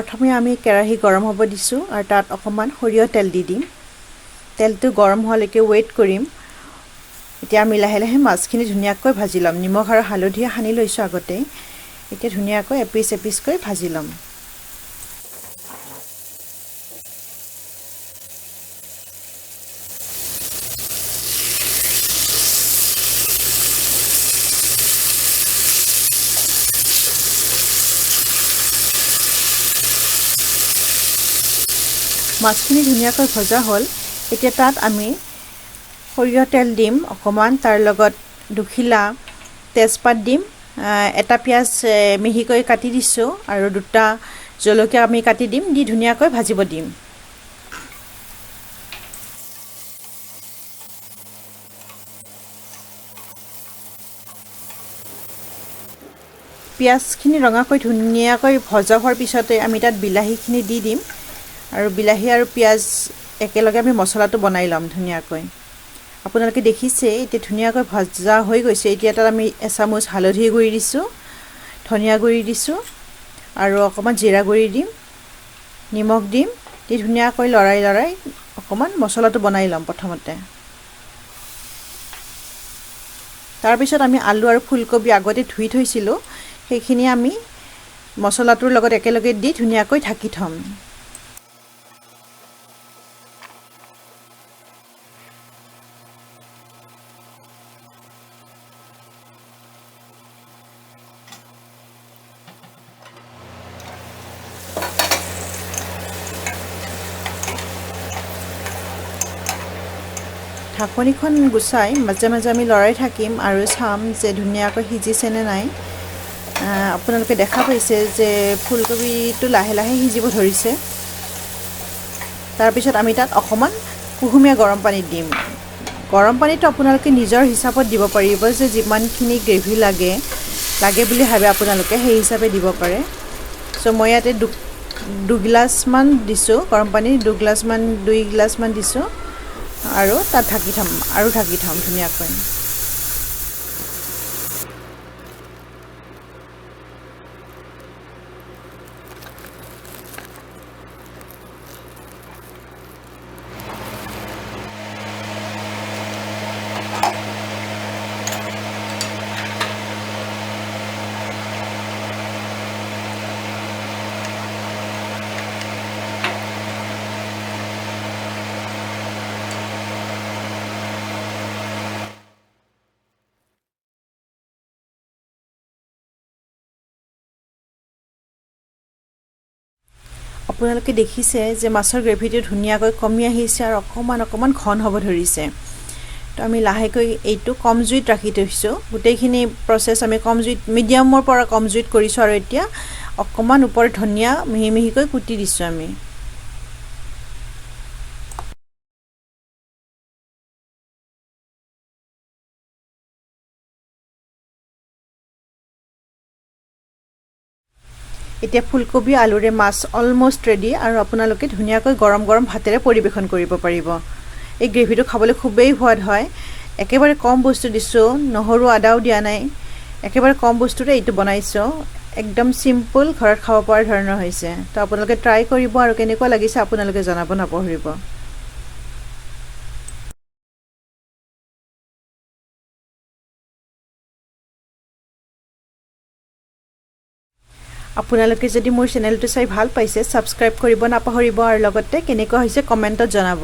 প্ৰথমে আমি কেৰাহী গৰম হ'ব দিছোঁ আৰু তাত অকণমান সৰিয়হ তেল দি দিম। তেলটো গৰম হোৱালৈকে ৱেইট কৰিম। এতিয়া আমি লাহে লাহে মাছখিনি ধুনীয়াকৈ ভাজি ল'ম। নিমখ আৰু হালধি সানি লৈছোঁ আগতে। এতিয়া ধুনীয়াকৈ এপিচ এপিচকৈ ভাজি ল'ম। মাছখিনি ধুনীয়াকৈ ভজা হ'ল। এতিয়া তাত আমি সৰিয়হ তেল দিম অকণমান, তাৰ লগত দুখিলা তেজপাত দিম, এটা পিঁয়াজ মিহিকৈ কাটি দিছোঁ আৰু দুটা জলকীয়া আমি কাটি দিম, দি ধুনীয়াকৈ ভাজিব দিম। পিঁয়াজখিনি ৰঙাকৈ ধুনীয়াকৈ ভজা হোৱাৰ পিছতে আমি তাত বিলাহীখিনি দি দিম আৰু বিলাহী আৰু পিঁয়াজ একেলগে আমি মছলাটো বনাই ল'ম ধুনীয়াকৈ। আপোনালোকে দেখিছে এতিয়া ধুনীয়াকৈ ভজা হৈ গৈছে। এতিয়া তাত আমি এচামুচ হালধি গুড়ি দিছোঁ, ধনিয়া গুড়ি দিছোঁ আৰু অকণমান জিৰা গুড়ি দিম, নিমখ দিম, দি ধুনীয়াকৈ লৰাই লৰাই অকণমান মছলাটো বনাই ল'ম প্ৰথমতে। তাৰপিছত আমি আলু আৰু ফুলকবি আগতে ধুই থৈছিলোঁ, সেইখিনি আমি মছলাটোৰ লগত একেলগে দি ধুনীয়াকৈ ঢাকি থ'ম। ঢাকনিখন গুচাই মাজে মাজে আমি লৰাই থাকিম আৰু চাম যে ধুনীয়াকৈ সিজিছে নে নাই। আপোনালোকে দেখা পাইছে যে ফুলকবিটো লাহে লাহে সিজিব ধৰিছে। তাৰপিছত আমি তাত অকণমান কুহুমীয়া গৰম পানী দিম। গৰম পানীটো আপোনালোকে নিজৰ হিচাপত দিব পাৰিব, যে যিমানখিনি গ্ৰেভি লাগে বুলি ভাবে আপোনালোকে সেই হিচাপে দিব পাৰে। মই ইয়াতে দুগিলাচমান দিছোঁ গৰম পানী, দুই গিলাচমান দিছোঁ আৰু তাত ঢাকি থ'ম আৰু ঢাকি থ'ম ধুনীয়াকৈ। আপোনালোকে দেখিছে যে মাছৰ গ্ৰেভিটো ধুনীয়াকৈ কমি আহিছে আৰু অকণমান অকণমান ঘন হ'ব ধৰিছে। তো আমি লাহেকৈ এইটো কম জুইত ৰাখি থৈছোঁ। গোটেইখিনি প্ৰচেছ আমি কম জুইত, মিডিয়ামৰ পৰা কম জুইত কৰিছোঁ আৰু এতিয়া অকণমান ওপৰত ধনিয়া মিহি মিহিকৈ কুটি দিছোঁ আমি। এতিয়া ফুলকবি আলুৰে মাছ অলমষ্ট ৰেডি আৰু আপোনালোকে ধুনীয়াকৈ গৰম গৰম ভাতেৰে পৰিৱেশন কৰিব পাৰিব। এই গ্ৰেভিটো খাবলৈ খুবেই সোৱাদ হয়। একেবাৰে কম বস্তু দিছোঁ, নহৰু আদাও দিয়া নাই, একেবাৰে কম বস্তুৰে এইটো বনাইছোঁ। একদম চিম্পল, ঘৰত খাব পৰা ধৰণৰ হৈছে। তো আপোনালোকে ট্ৰাই কৰিব আৰু কেনেকুৱা লাগিছে আপোনালোকে জনাব নাপাহৰিব। আপোনালোকে যদি মোৰ চেনেলটো চাই ভাল পাইছে ছাবস্ক্ৰাইব কৰিব নাপাহৰিব আৰু লগতে কেনেকুৱা হৈছে কমেণ্টত জনাব।